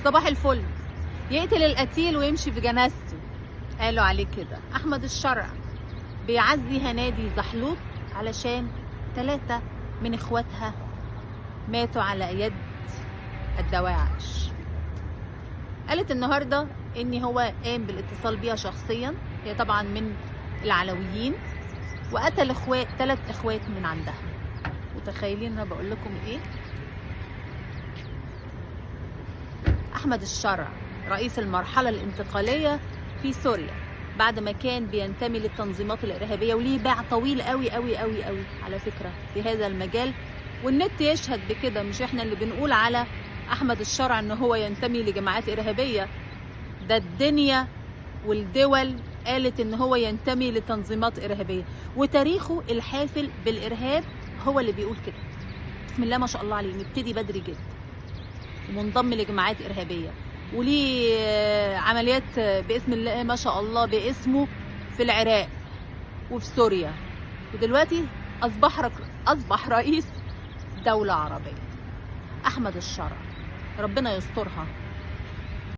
صباح الفل. يقتل القتيل ويمشي في جنازته، قالوا عليه كده. احمد الشرع بيعزي هنادي زحلوط علشان 3 من اخواتها ماتوا على يد الدواعش. قالت النهارده ان هو قام بالاتصال بيها شخصيا، هي طبعا من العلويين، وقتل اخوات 3 اخوات من عندها. متخيلين انا بقول لكم ايه؟ احمد الشرع رئيس المرحلة الانتقالية في سوريا، بعد ما كان بينتمي للتنظيمات الارهابية وليه باع طويل قوي قوي قوي قوي على فكرة في هذا المجال، والنت يشهد بكده. مش احنا اللي بنقول على احمد الشرع ان هو ينتمي لجماعات ارهابية، ده الدنيا والدول قالت ان هو ينتمي لتنظيمات ارهابية، وتاريخه الحافل بالارهاب هو اللي بيقول كده. بسم الله ما شاء الله عليه، نبتدي بدري جدا ومنضم لجماعات ارهابية، وليه عمليات باسم الله ما شاء الله باسمه في العراق وفي سوريا، ودلوقتي اصبح رئيس دولة عربية. احمد الشرع ربنا يسترها.